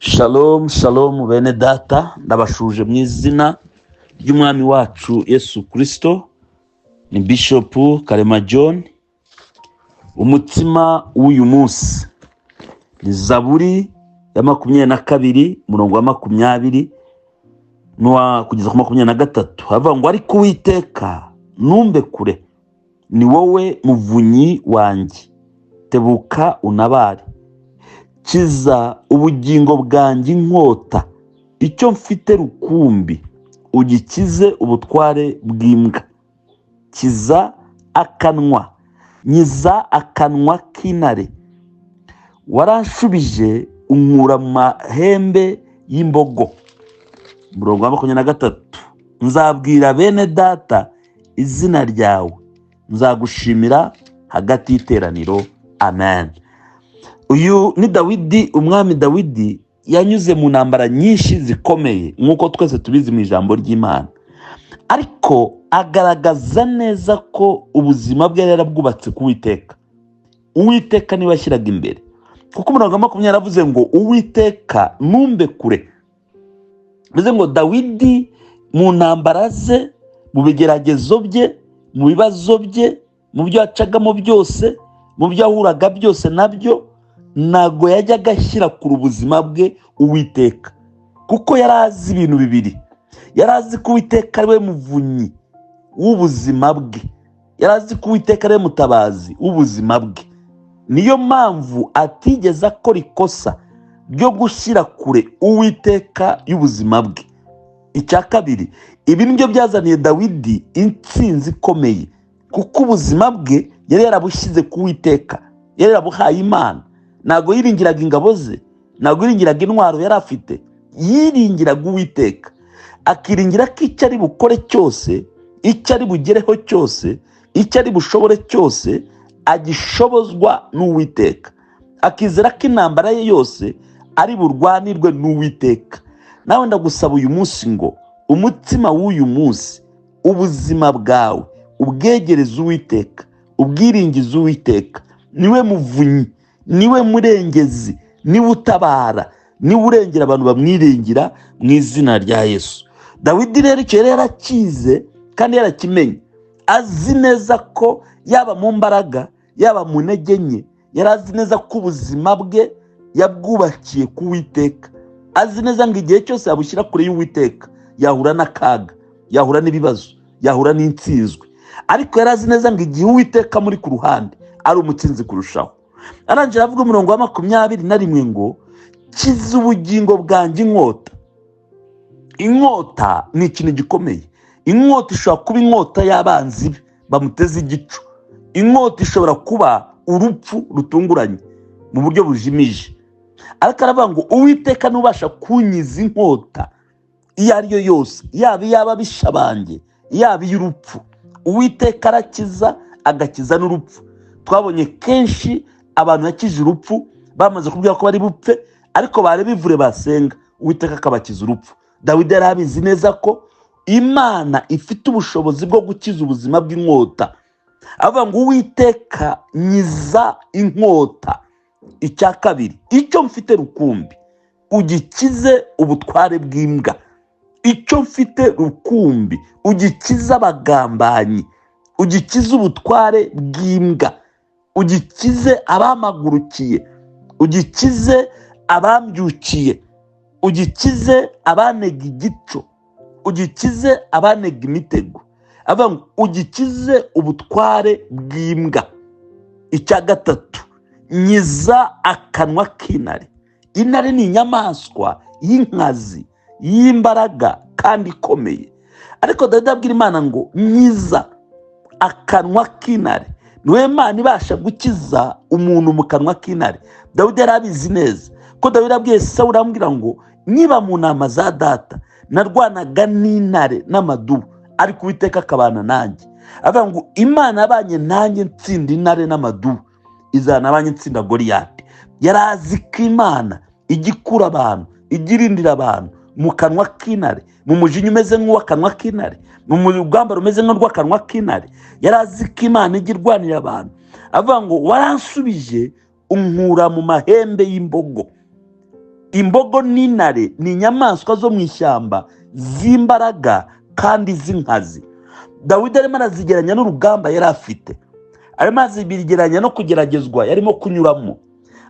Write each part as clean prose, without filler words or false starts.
Shalom shalom, bene data, ndabashuje mu izina ry'Umwami wacu Yesu Kirisito. Ni Bishop Karema John. Umutsima w'uyu munsi ni Zaburi ya 22, umurongo wa 20 n'uwa kugeza ku 23. Havuga ngo: "Ariko Uwiteka, ntumbe kure, ni wowe muvunyi wanjye, tebuka unabare. Kiza ubugingo bwanjye inkota, icyo mfite rukumbi ugikize ubutware bw'imbwa. Kiza akanwa, nkiza akanwa k'intare. Waranshubije unkura mu mahembe y'imbogo." Umurongo wa 23: "Nzabwira bene data izina ryawe, nzagushimira hagati y'iteraniro." Amen. Uyu ni Dawidi. Umwami Dawidi yanyuze mu ntambara nyinshi zikomeye, nk'uko twese tubizi mu ijambo ry'Imana, ariko agaragaza neza ko ubuzima bwe yari yarabwubatse ku Uwiteka. Uwiteka niwe yashyiraga imbere, kuko umurongo wa 20 yaravuze ngo: "Uwiteka, ntumbe kure." Bivuze ngo Dawidi mu ntambara ze, mu bigeragezo bye, mu bibazo bye, mu byo yacagamo byose, mu byo yahuraga byose nabyo, ntabwo yajyaga ashyira kure ubuzima bwe Uwiteka, kuko yari azi ibintu bibiri. Yari azi ko Uwiteka ari we muvunyi w'ubuzima bwe, yari azi ko Uwiteka ari we mutabazi w'ubuzima bwe. Niyo mpamvu atigeze akora ikosa ryo gushyira kure Uwiteka y'ubuzima bwe. Icya kabiri, ibi nibyo byazaniye Dawidi intsinzi ikomeye, kuko ubuzima bwe yari yarabushyize ku Uwiteka, yari yarabuhaye Imana. Ntabwo yiringiraga ingabo ze, ntabwo yiringiraga intwaro yari afite, yiringiraga Uwiteka, akiringira ko icyo ari bukore cyose, icyo ari bugereho cyose, icyo ari bushobore cyose, agishobozwa n'Uwiteka, akizera ko intambara ye yose ari burwanirwe n'Uwiteka. Nawe ndagusaba uyu munsi ngo umutsima w'uyu munsi, ubuzima bwawe ubwegereze Uwiteka, ubwiringize Uwiteka. Niwe muvunyi, niwe murengezi, niwe utabara, niwe urengera abantu bamwiringira, mu izina rya Yesu. Dawidi rero icyo yari yarakize kandi yarakimenye, azi neza ko yaba mu mbaraga, yaba mu ntege nke, yari azi neza ko ubuzima bwe yabwubakiye ku Uwiteka, azi neza ngo igihe cyose yabushyira kure y'Uwiteka yahura n'akaga, yahura n'ibibazo, yahura n'intsinzwe. Ariko yari azi neza ngo igihe Uwiteka muri ku ruhande, ari umutsinzi kurushaho. Arangije aravuga umurongo wa 21 ngo: "Kiza ubugingo bwanjye inkota." Inkota ni ikintu gikomeye. Inkota ishobora kuba inkota y'abanzi be bamuteze igico, inkota ishobora kuba urupfu rutunguranye mu buryo bujimije. Ariko aravuga ngo: "Uwiteka ntubasha kunkiza inkota iyo ari yo yose, yaba iy'ababisha banjye, yaba iy'urupfu." Uwiteka arakiza, agakiza n'urupfu. Twabonye kenshi abantu yakije urupfu bamaze kubwira ko bari bupfe, ariko bareba ivure, basenga, Uwiteka akabakiza urupfu. Dawidi yari abizi neza ko Imana ifite ubushobozi bwo gukiza ubuzima bw'inkota. Avuga ngo: "Uwiteka, nkiza inkota." Icya kabiri: "Icyo mfite rukumbi ugikize ubutware bw'imbwa." Icyo mfite rukumbi ugikize abagambanyi, ugikize ubutware bw'imbwa, ugikize abamagurukiye, ugikize abambyukiye, ugikize abantega igico, ugikize abantega imitego. Avuga ngo: "Ugikize ubutware bw'imbwa." Icya gatatu: "Nkiza akanwa k'intare." Intare ni inyamaswa y'inkazi, y'imbaraga kandi ikomeye. Ariko Dawidi abwira Imana ngo: "Nkiza akanwa k'intare." Niwe Mana ibasha gukiza umuntu mu kanwa k'intare. Dawidi yari abizi neza ko Dawidi abwiye Sawuli, aramubwira ngo: "Niba mu nama za data narwanaga n'intare n'amadubu, ariko Uwiteka akabana nanjye." Avuga ngo: "Imana yabanye nanjye nsinda intare n'amadubu, izana abanye nsinda Goriyati." Yari azi ko Imana ijya ikura abantu, ijya irindira abantu mu kanwa k'intare, mu mujinya umeze nk'uw'akanwa k'intare, mu rugamba rumeze nk'urw'akanwa k'intare. Yari azi ko Imana ijya irwanira abantu. Avuga ngo: "Waransubije unkura mu mahembe y'imbogo." Imbogo n'intare ni inyamaswa zo mu ishyamba z'imbaraga kandi z'inkazi. Dawidi arimo arazigeranya n'urugamba yari afite, arimo arazigeranya no kugeragezwa yarimo kunyuramo,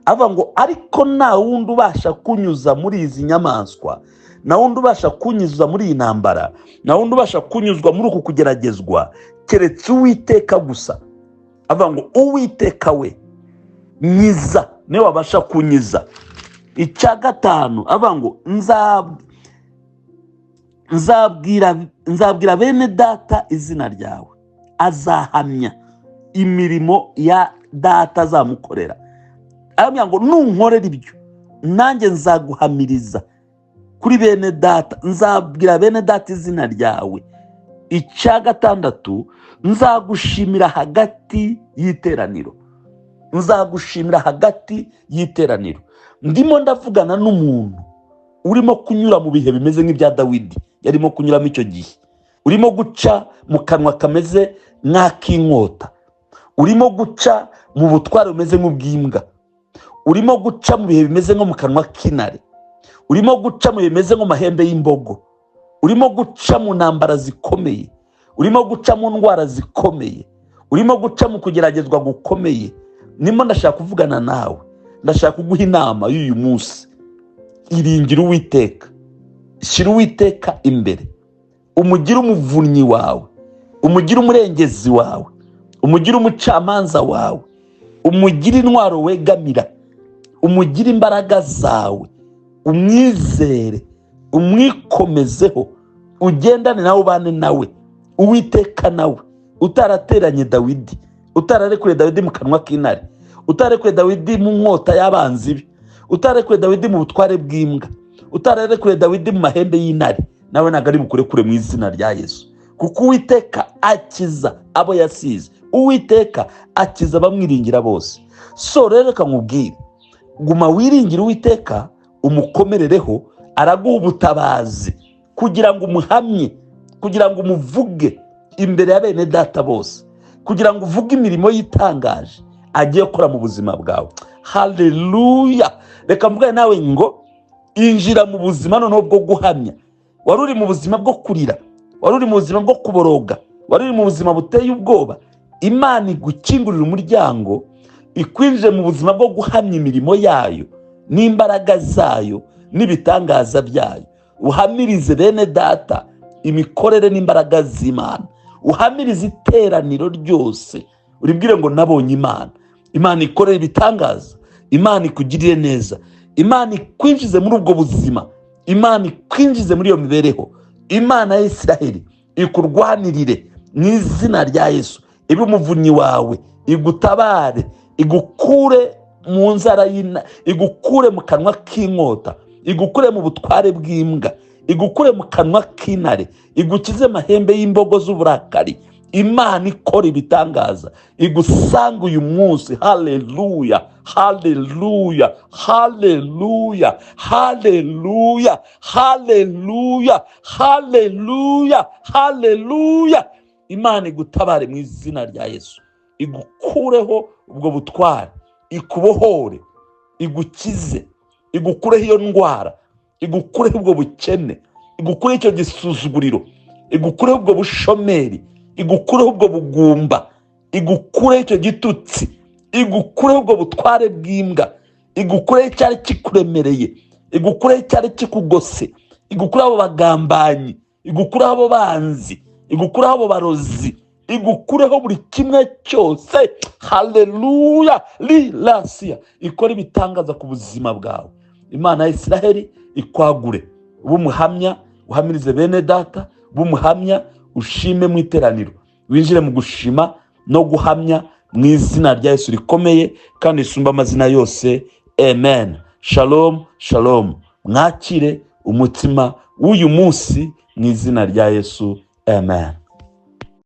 avuga ngo: "Ariko nta wundi ubasha kunyuza muri izi nyamaswa, nta wundi ubasha kunyuza muri iyi ntambara, nta wundi ubasha kunyuzwa muri uku kugeragezwa, keretse Uwiteka gusa." Avuga ngo: "Uwiteka we nyiza, niwe wabasha kunyiza." Icya gatanu, avuga ngo: "Nzabwira bene data izina ryawe." Azahamya imirimo ya data azamukorera. Aramubwira ngo: "Nunkorera ibyo, nanjye nzaguhamiriza kuri bene data, nzabwira bene data izina ryawe." Icya gatandatu: "Nzagushimira hagati y'iteraniro, nzagushimira hagati y'iteraniro." Ndimo ndavugana n'umuntu urimo kunyura mu bihe bimeze nk'ibya Dawidi yarimo kunyuramo icyo gihe, urimo guca mu kanwa kameze nk'ak'inkota, urimo guca mu butware bumeze nk'ubw'imbwa, urimo guca mu bihe bimeze nko mu kanwa k'intare, urimo guca mu bihe bimeze nko mu mahembe y'imbogo, urimo guca mu ntambara zikomeye, urimo guca mu ndwara zikomeye, urimo guca mu kugeragezwa gukomeye. Ndimo ndashaka kuvugana nawe, ndashaka kuguha inama y'uyu munsi: iringira Uwiteka, shyira Uwiteka imbere, umugire umuvunnyi wawe, umugire umurengezi wawe, umugire umucamanza wawe, umugire intwaro wegamira, umugire imbaraga zawe, umwizere, umwikomezeho, ugendane nawe, ubane nawe. Uwiteka nawe utarateranye Dawidi, utararekuye Dawidi mu kanwa k'intare, utararekuye Dawidi mu nkota y'abanzi be, utararekuye Dawidi mu butware bw'imbwa, utararekuye Dawidi mu mahembe y'intare, nawe ntabwo ari bukurekure mu izina rya Yesu, kuko Uwiteka akiza abo yasize, Uwiteka akiza abamwiringira bose. So rero reka nkubwire: guma wiringire Uwiteka, umukomerereho, araguha ubutabazi kugira ngo umuhamye, kugira ngo umuvuge imbere ya bene data bose, kugira ngo uvuge imirimo yitangaje agiye gukora mu buzima bwawe. Haleluya! Reka mvugane nawe ngo injira mu buzima noneho bwo guhamya. Wari uri mu buzima bwo kurira, wari uri mu buzima bwo kuboroga, wari uri mu buzima buteye ubwoba. Imana igukingurira umuryango, ikwinjire mu buzima bwo guhamya imirimo yayo n'imbaraga zayo n'ibitangaza byayo. Uhamirize bene data imikorere n'imbaraga z'Imana, uhamirize iteraniro ryose, uribwire ngo: "Nabonye Imana." Imana ikorera ibitangaza, Imana ikugirire neza, Imana ikwinjize muri ubwo buzima, Imana ikwinjize muri iyo mibereho. Imana ya Isiraheli ikurwanirire mu izina rya Yesu, ibe umuvunyi wawe, igutabare, igukure mu nzara y'ina, igukure mu kanwa k'inkota, igukure mu butware bw'imbwa, igukure mu kanwa k'intare, igukize amahembe y'imbogo z'uburakari. Imana ikora ibitangaza igusanga uyu munsi. Haleluya, haleluya, haleluya, haleluya, haleluya, haleluya, haleluya! Imana igutabare mu izina rya Yesu, igukureho ubwo butware, ikubohore, igukize, igukureho iyo ndwara, igukureho ubwo bukene, igukureho icyo gisuzuguriro, igukureho ubwo bushomeri, igukureho ubwo bugumba, igukureho icyo gitutsi, igukureho ubwo butware bw'imbwa, igukureho icyari kikuremereye, igukureho icyari kikugose, igukureho abo bagambanyi, igukureho abo banzi, igukureho abo barozi, igukureho buri kimwe cyose. Haleluya! Lirasiya ikora ibitangaza ku buzima bwawe. Imana ya Isiraheli ikwagure, ube umuhamya, uhamirize bene data, ube umuhamya, ushime mu iteraniro, winjire mu gushima no guhamya mu izina rya Yesu rikomeye kandi risumba amazina yose. Amen. Shalom, shalom. Mwakire umutima w'uyu munsi mu izina rya Yesu. Amen.